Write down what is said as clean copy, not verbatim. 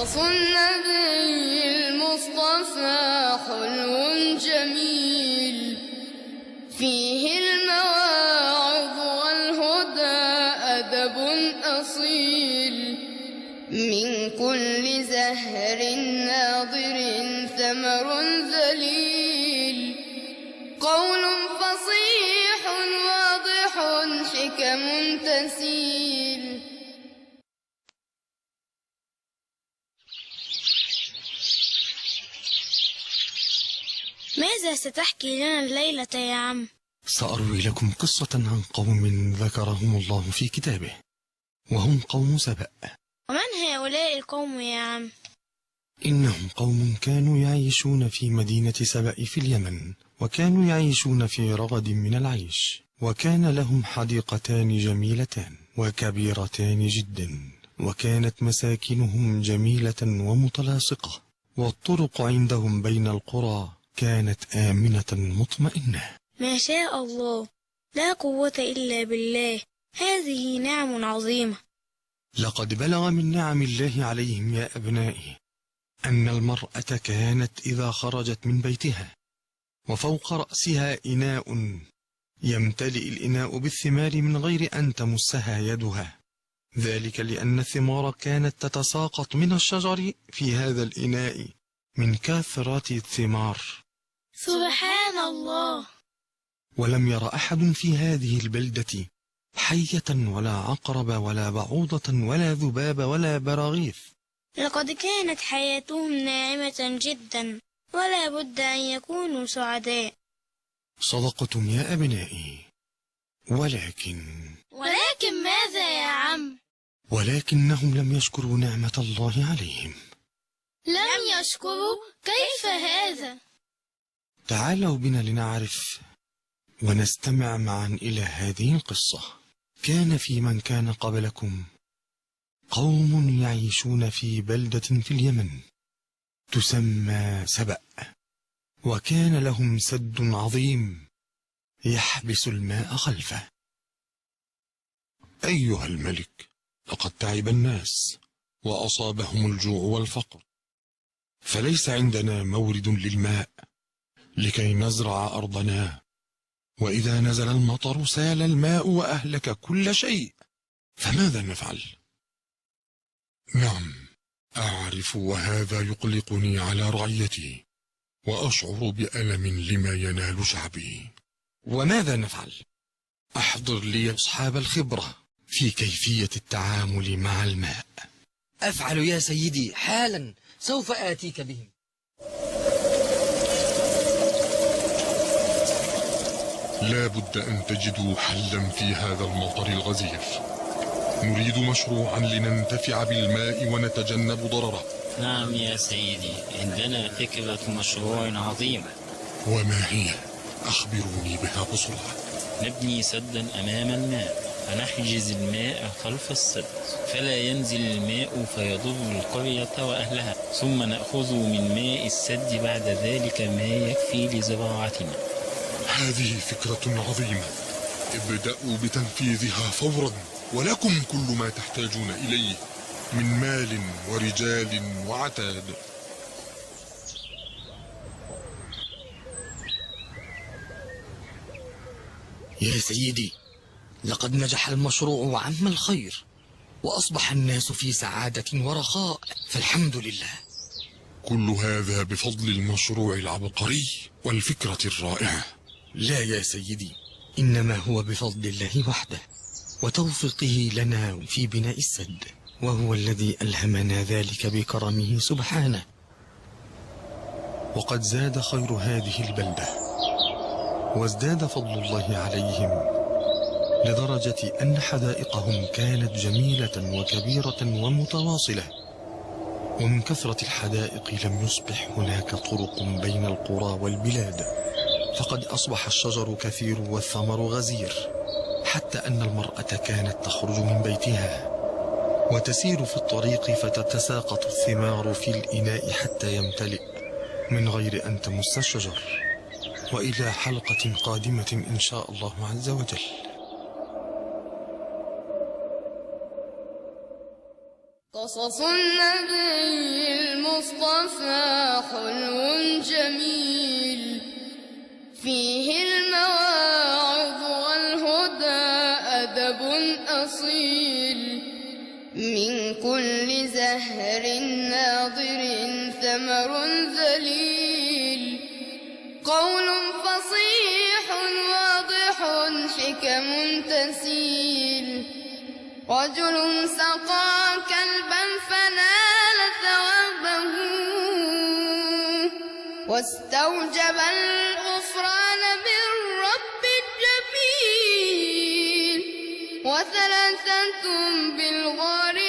قصص النبي المصطفى حلو جميل، فيه المواعظ والهدى أدب أصيل، من كل زهر ناضر ثمر ذليل، قول فصيح واضح حكم تسيل. ماذا ستحكي لنا الليلة يا عم؟ سأروي لكم قصة عن قوم ذكرهم الله في كتابه، وهم قوم سبأ. ومن هؤلاء القوم يا عم؟ إنهم قوم كانوا يعيشون في مدينة سبأ في اليمن، وكانوا يعيشون في رغد من العيش، وكان لهم حديقتان جميلتان وكبيرتان جدا، وكانت مساكنهم جميلة ومتلاصقة، والطرق عندهم بين القرى كانت آمنة مطمئنة. ما شاء الله، لا قوة إلا بالله، هذه نعم عظيمة. لقد بلغ من نعم الله عليهم يا أبنائي أن المرأة كانت إذا خرجت من بيتها وفوق رأسها إناء يمتلئ الإناء بالثمار من غير أن تمسها يدها، ذلك لأن الثمار كانت تتساقط من الشجر في هذا الإناء من كثرة الثمار. سبحان الله. ولم ير أحد في هذه البلدة حية ولا عقرب ولا بعوضة ولا ذباب ولا براغيث. لقد كانت حياتهم ناعمة جدا، ولا بد أن يكونوا سعداء. صدقتم يا أبنائي، ولكن ماذا يا عم؟ ولكنهم لم يشكروا نعمة الله عليهم. لم يشكروا؟ كيف هذا؟ تعالوا بنا لنعرف ونستمع معا إلى هذه القصة. كان في من كان قبلكم قوم يعيشون في بلدة في اليمن تسمى سبأ، وكان لهم سد عظيم يحبس الماء خلفه. أيها الملك، لقد تعب الناس وأصابهم الجوع والفقر، فليس عندنا مورد للماء لكي نزرع أرضنا، وإذا نزل المطر سال الماء وأهلك كل شيء، فماذا نفعل؟ نعم أعرف، وهذا يقلقني على رعيتي، وأشعر بألم لما ينال شعبي. وماذا نفعل؟ أحضر لي أصحاب الخبرة في كيفية التعامل مع الماء. أفعل يا سيدي حالا، سوف آتيك بهم. لا بد أن تجدوا حلا في هذا المطر الغزير. نريد مشروعا لننتفع بالماء ونتجنب ضرره. نعم يا سيدي، عندنا فكرة مشروع عظيم. وما هي؟ أخبروني بها بسرعة. نبني سدا أمام الماء، فنحجز الماء خلف السد، فلا ينزل الماء فيضر القرية وأهلها، ثم نأخذ من ماء السد بعد ذلك ما يكفي لزراعتنا. هذه فكرة عظيمة، ابدأوا بتنفيذها فورا، ولكم كل ما تحتاجون إليه من مال ورجال وعتاد. يا سيدي، لقد نجح المشروع وعم الخير، وأصبح الناس في سعادة ورخاء، فالحمد لله. كل هذا بفضل المشروع العبقري والفكرة الرائعة. لا يا سيدي، إنما هو بفضل الله وحده وتوفيقه لنا في بناء السد، وهو الذي ألهمنا ذلك بكرمه سبحانه. وقد زاد خير هذه البلدة وازداد فضل الله عليهم، لدرجة أن حدائقهم كانت جميلة وكبيرة ومتواصلة، ومن كثرة الحدائق لم يصبح هناك طرق بين القرى والبلاد، فقد أصبح الشجر كثير والثمر غزير، حتى أن المرأة كانت تخرج من بيتها وتسير في الطريق فتتساقط الثمار في الإناء حتى يمتلئ من غير أن تمس الشجر. وإلى حلقة قادمة إن شاء الله عز وجل. قصص النبي المصطفى حلو جميل فيه المواعظ والهدى أدب أصيل من كل زهر ناضر ثمر ذليل قول فصيح واضح حكم تسيل رجل سقى كلبا فنال ثوابه واستوجب الغفران بالرب الجميل وثلاثة بالغار